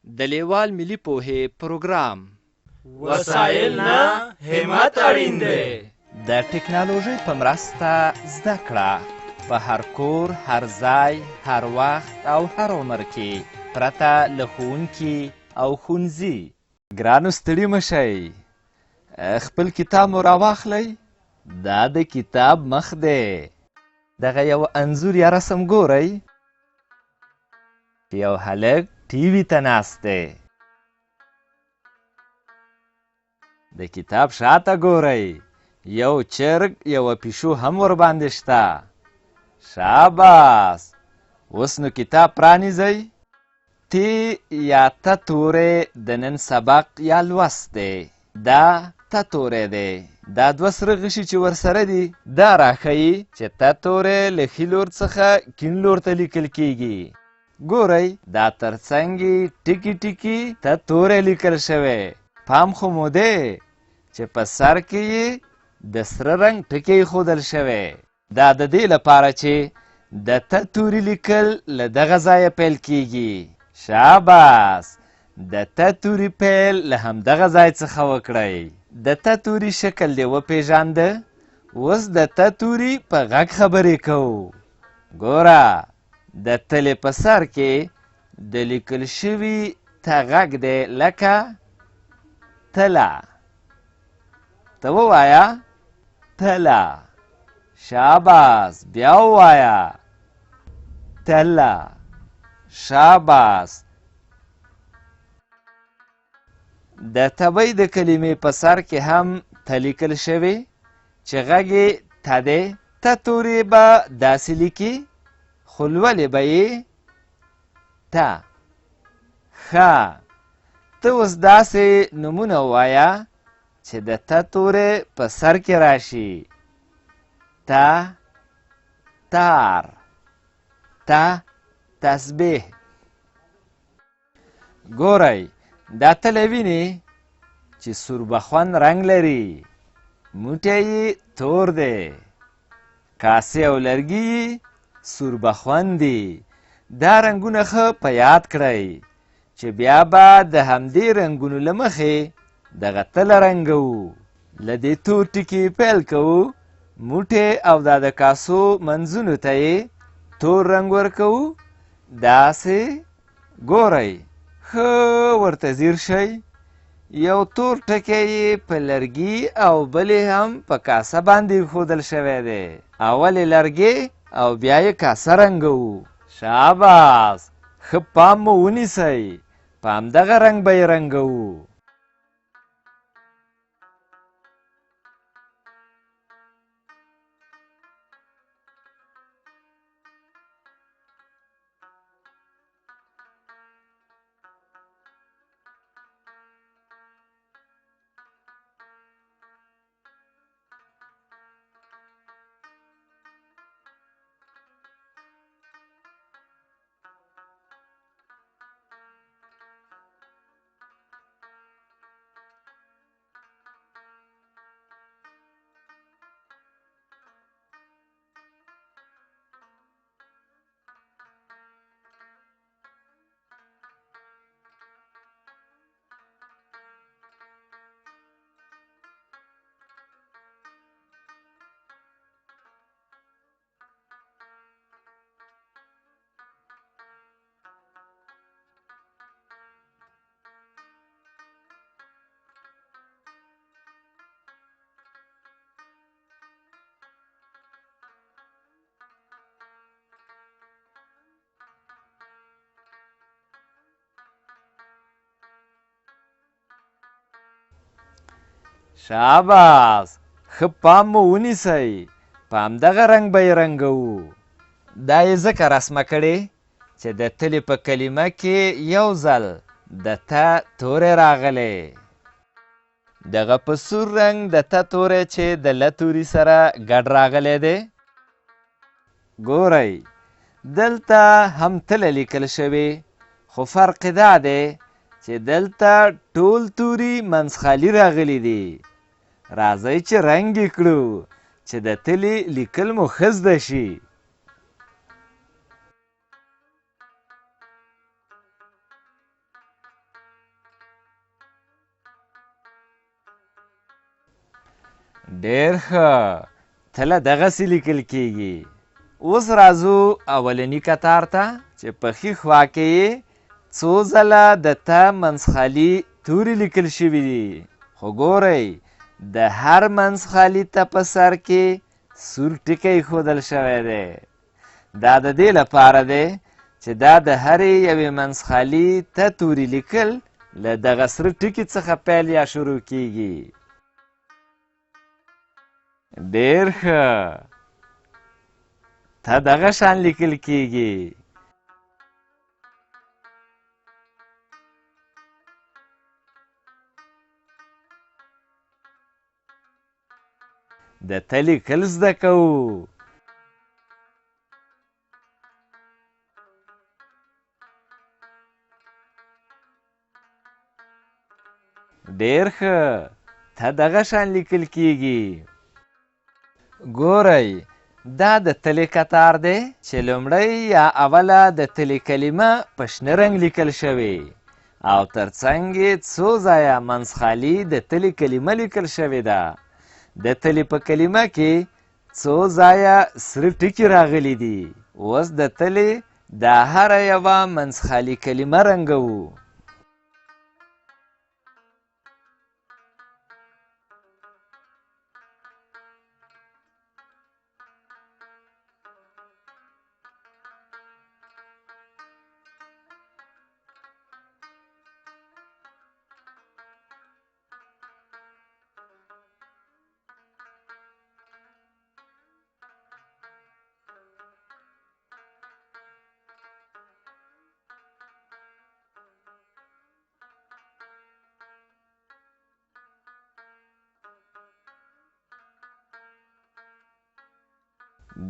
د لیوال ملي پوهې پروګرام. وسایل نه، همت اړین دی. د ټکنالوژۍ په مرسته زده کړه په هر کور، هر ځای، هر وخت او هر عمر کې پرته له ښوونکي او ښونځي. ګرانو ستړي مه شئ، خپل کتاب مو راواخلئ. دا د کتاب مخ دی. دغه یو انځور یا رسم ګورئ؟ چې یو هلک ټي وي ته ناست دی. د کتاب شاته ګورئ، یو چرګ یوه پیشو هم ورباندې شته. شاباس، اوس نو کتاب پرانیزئ. تی یا ته توری د نن سبق یا لوست دی. دا ته توری دی. دا دوه سره غشي چې ورسره دي، دا راښيي چې ته توری له ښي لور څخه کیڼ لور ته لیکل کیږي. ګورئ، دا تر څنګ یې ټکي ټکي ته توری لیکل شوی. پام خو مو دی چې په سر کې یې د سره رنګ ټکی ایښودل شوی. دا د دې لپاره چې د ته توري لیکل له دغه ځایه پیل کیږي. شاباس، د ته توري پیل له همدغه ځای څخه وکړئ. د ته توري شکل دې وپېژانده؟ اوس د ته توري په غږ خبرې کوو. ګوره، د تلې په سر کې د لیکل شوي ته غږ دی، لکه تله. ته ووایه تله. شاباس، بیا ووایه تله. شاباس. د تبۍ د کلمې په سر کې هم ته لیکل شوې چې غږ یې ته دی. ته تورې به داسې لیکي، خو لولې به یې ته. ښه، ته اوس داسې نومونه ووایه چې د ته توری په سر کې راشي. ته تار، ته تسبیح. ګورئ، دا تله وینې چې سور بخون رنګ لري، موټی یې تور دی، کاسې او لرګي یې سور بخون دي. دا رنګونه ښه په یاد کړئ چې بیا به د همدې رنګونو له مخې دغه تله رنګوو. له دې تور ټکي پیل کوو، موټی او دا د کاسو منځونو ته یې تور رنګ ورکوو، داسې. ګورئ، ښه ورته ځیر شئ، یو تور ټکی یې په لرګي او بل یې هم په کاسه باندې ایښودل شوی دی. اول یې لرګی او بیا یې کاسه رنګوو. شاباس، ښه پام مو ونیسئ، په همدغه رنګ به یې رنګوو. شاباس، ښه پام مو ونیسئ، په همدغه رنګ به یې رنګوو. دا یې ځکه رسمه کړې چې د تلې په کلمه کې یو ځل د ته توری راغلی. دغه په سور رنګ د ته توری چې د له توري سره ګډ راغلی دی. ګورئ، دلته هم تله لیکل شوې، خو فرق یې دا دی چې دلته ټول توري منځ خالي راغلي دي. راځئ چې رنګ یې کړو چې د تلې لیکل مو ښه زده شي. ډېر ښه، تله دغسې لیکل کېږي. اوس راځو اولني کتار ته چې په ښي خوا کې یې څو ځله د ته منځخالي توري لیکل شوي دي، خو ګورئ د هر منځخالي ته په سر کې سور ټکی ښودل شوی دی. دا د دې لپاره دی چې دا د هرې یوې منځخالي ته توري لیکل له دغه سره ټکي څخه پیل یا شروع کیږي. ډېر ښه، ته دغه شان لیکل کیږي. د ته لیکل زده کوو. ډېر ښه، ته دغه شان لیکل کیږي. ګورئ، دا د تلې کتار دی چې لومړی یا اوله د تلې کلمه په شنه رنګ لیکل شوې او تر څنګ یې څو ځایه منځخالي د تلې کلمه لیکل شوې ده. د تلې په کلمه کې څو ځایه سره ټکي راغلي دي. اوس د تلې دا هره یوه منځخالي کلمه رنګوو.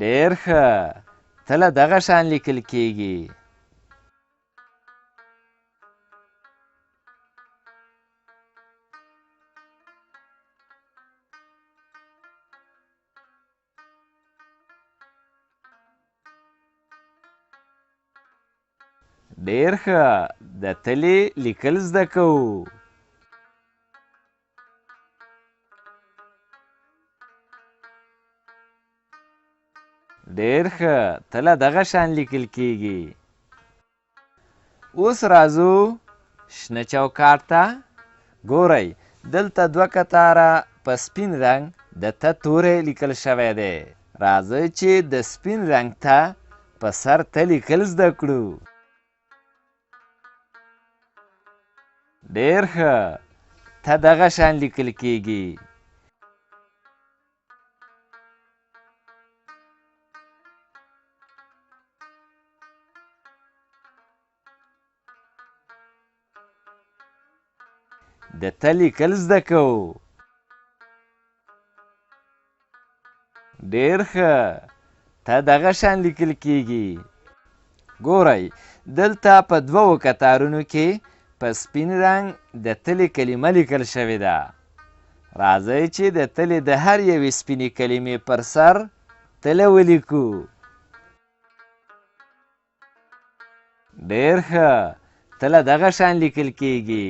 ډېر ښه، تله دغه شان لیکل کیږي. ډېر ښه، د تلې لیکل زده کوو. ډېر ښه، تله دغه شان لیکل کیږي. اوس راځو شنه چوکاټ ته. ګورئ، دلته دوه کتاره په سپین رنګ د ته توری لیکل شوی دی. راځئ چې د سپین رنګ ته په سر ته لیکل زده کړو. ډېر ښه، ته دغه شان لیکل کیږي. د ته لیکل زده کوو. ډېر ښه، ته دغه شان لیکل کیږي. ګورئ، دلته په دوو کتارونو کې په سپین رنګ د تلې کلمه لیکل شوې ده. راځئ چې د تلې د هر یوې سپینې کلمې پر سر تله ولیکو. ډېر ښه، تله دغه شان لیکل کیږي.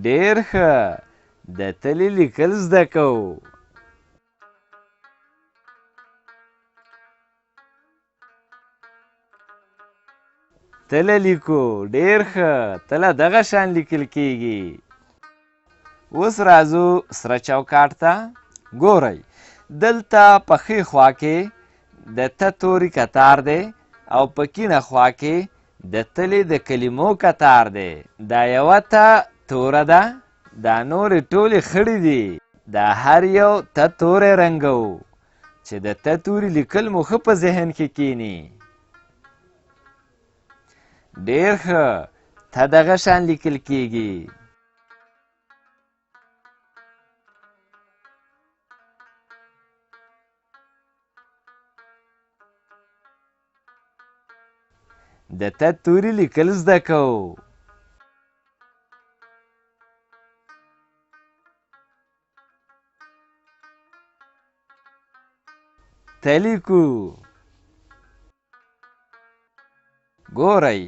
ډېر ښه، د تلې لیکل زده کوو. تله لیکو. ډېر ښه، تله دغه شان لیکل کیږي. اوس راځو سره چوکاټ ته. ګورئ، دلته په ښې خوا کې د ته توري کتار دی او په کیڼه خوا کې د تلې د کلمو کتار دی. دا یوه ته توره ده، دا نورې ټولې خړې دي. دا هر یو ته توری رنګوو چې د ته توري لیکل مو ښه په ذهن کې کیني. ډېر ښه، ته دغه شان لیکل کیږي. د ته توري لیکل زده کوو. ته لیکو. ګورئ،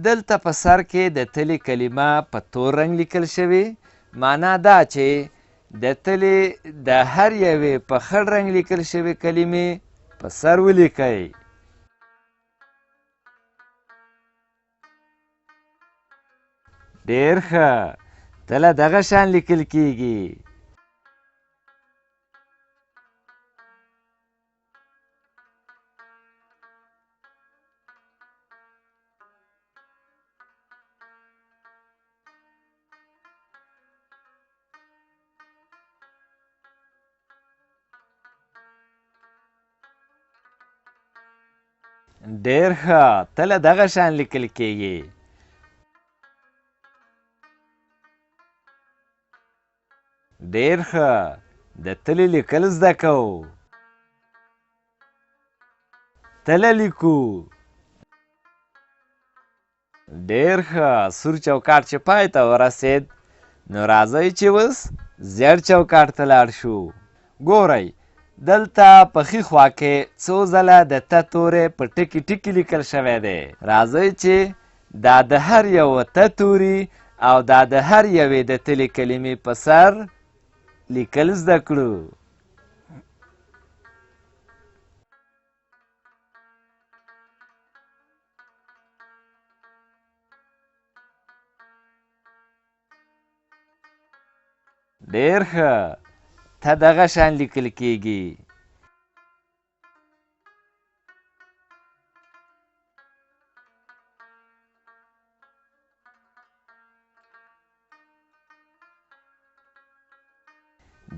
دلته په سر کې د تلې کلمه په تور رنګ لیکل شوې، معنا دا چې د تلې د هر یوې په خړ رنګ لیکل شوې کلمې په سر ولیکئ. ډېر ښه، تله دغه شان لیکل کیږي. ډېر ښه، تله دغه شان لیکل کیږي. ډېر ښه، د تلې لیکل زده کوو. تله لیکو. ډېر ښه، سور چوکاټ چې پای ته ورسېد، نو راځئ چې اوس زیړ چوکاټ ته لاړ شو. ګورئ، دلته په ښي خوا کې څو ځله د ته توری په ټکي ټکي لیکل شوی دی. راځئ چې دا د هر یوه ته توري او دا د هر یوې د تلې کلمې په سر لیکل زده کړو. ډېر ښه، ته دغه شان لیکل کیږي.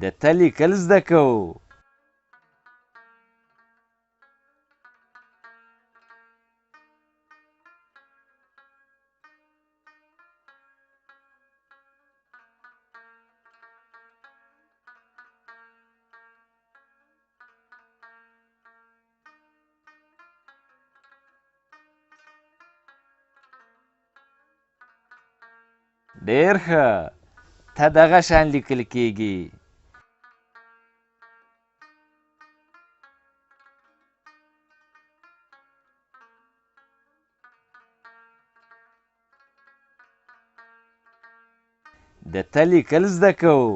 د ته لیکل زده کوو. ډېر ښه، ته دغه شان لیکل کیږي. د ته لیکل زده کوو.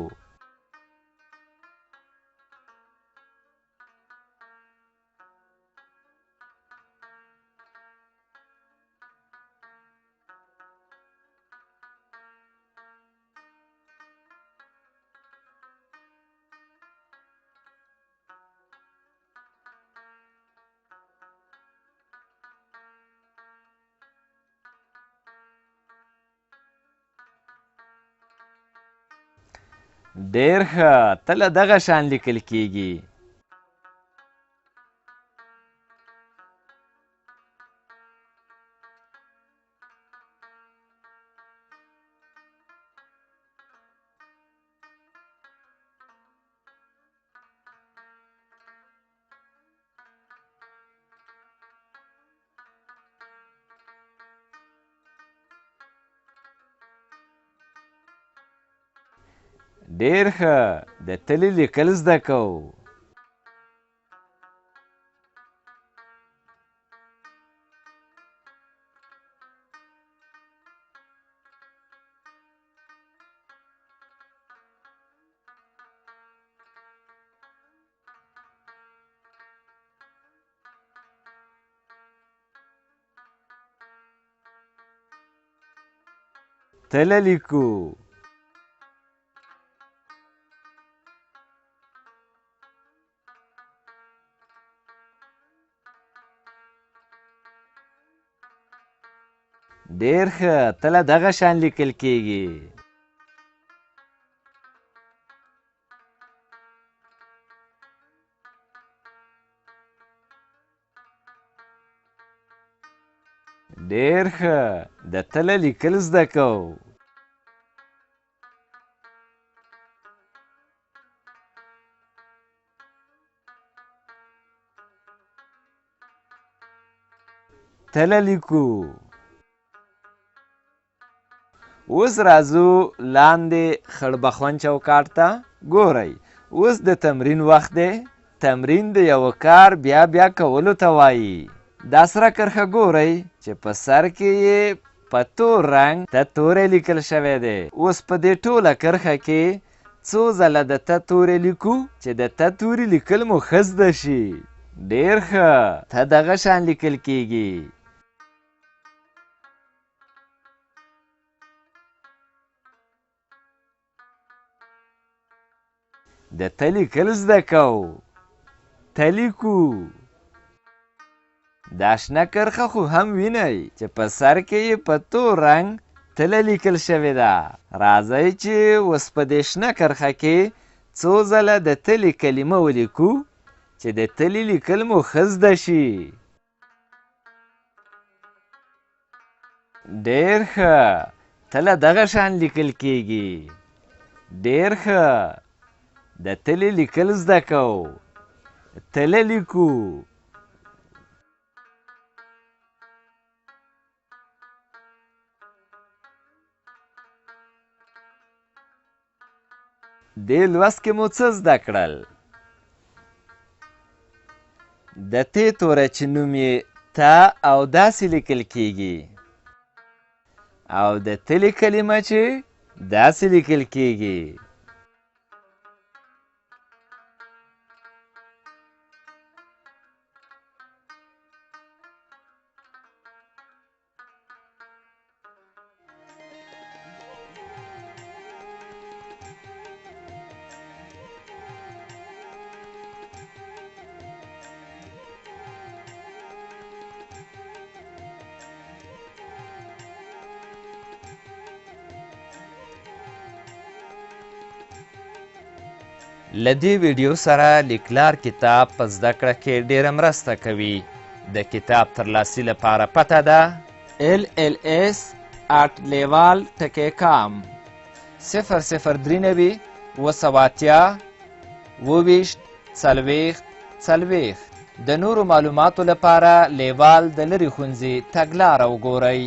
ډېر ښه، تله دغه شان لیکل کیږي. ډېر ښه، د تلې لیکل زده کوو. تله لیکو. ډېر ښه، تله دغه شان لیکل کیږي. ډېر ښه، د تله لیکل زده کوو. تله لیکو. اوس راځو لاندې خړبخون چوکاټ ته. ګورئ، اوس د تمرین وخت دی. تمرین د یوه کار بیا بیا کولو ته وایي. دا سره کرښه ګورئ چې په سر کې یې په تور رنګ ته توری لیکل شوی دی. اوس په دې ټوله کرښه کې څو ځله د ته توری لیکو چې د ته توري لیکل مو ښه زده شي. ډېر ښه، ته دغه شان لیکل کیږي. د ته لیکل زده کوو، ته لیکو. دا شنه کرښه خو هم وینئ چې په سر کې یې په تور رنګ تله لیکل شوې ده. راځئ چې اوس په دې شنه کرښه کې څو ځله د تلې کلمه ولیکو چې د تلې لیکل مو ښه زده شي. ډېر ښه، تله دغه شان لیکل کیږي. ډېر ښه، د تلې لیکل زده کوو، تله لیکو. دې لوست کې مو څه زده کړل؟ د تې توری چې نوم یې تا او داسې لیکل کیږي او د تلې کلمه چې داسې لیکل کیږي. له دې ویډیو سره لیکلار کتاب په زده کړه کې ډېره مرسته کوي. د کتاب ترلاسي لپاره پته ده lls@leval.com 0093 780 27 40 40. د نورو معلوماتو لپاره لیوال د لرې ښوونځي تګلاره وګورئ.